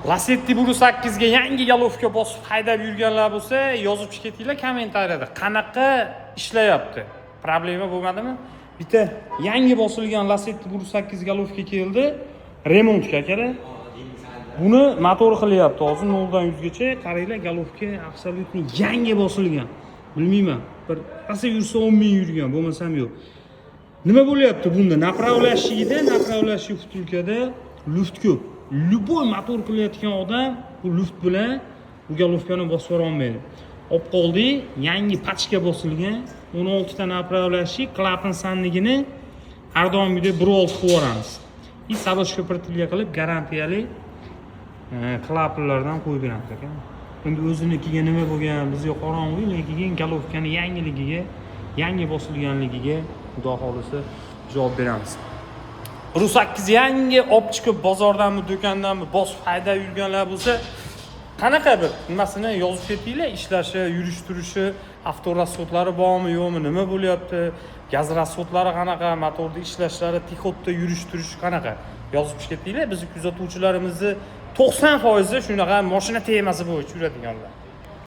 Lasetti 1.8 ga yangi головка bosib haydab yurganlar bo'lsa, yozib chiqib ketinglar kommentariyada. Qanaqa ishlayapti? Problema bo'lmadimi? Bitta yangi bosilgan Lasetti 1.8 головка keldi. Remontga, akalar. Buni motor qilyapti hozir 0 dan 100 gacha. Qaranglar, головка абсолютно yangi bosilgan. Bilmayman, bir rosa yursa 10 ming yurgan, bo'lmasam yo'q. Nima bo'lyapti bunda? Направляющий da, направляющий втулка da люфт ko'p. Любой motor qilayotgan odam bu люфт bilan bu головка ni bosib yubora olmaydi. Olib qoldik, yangi pachka bosilgan, 16 ta направляющий, klapan сальник ini har doimgidek 1.6 qilib yuboramiz. И садочка петля qilib garantiyali klapanlardan qo'yib beramiz, aka. Endi o'zinikiga nima bo'lgan, bizga qorong'u, lekin головка ni yangiligiga, yangi bosilganligiga, xudo xohlasa, javob beramiz. 1.8 yangi olib chiqib, bozordanmi, do'kondanmi bosib haydab yurganlar bo'lsa, qanaqa bir nimasini yozib ketinglar, ishlashi, yurish turishi, авторасход lari bormi, yo'qmi, nima bo'lyapti, gaz расход lari qanaqa, motorda ishlashlari, тиход da yurish turishi qanaqa, yozib ketinglar. Bizni kuzatuvchilarimizni 90% shunaqa moshina temasi bo'yicha yuradiganlar.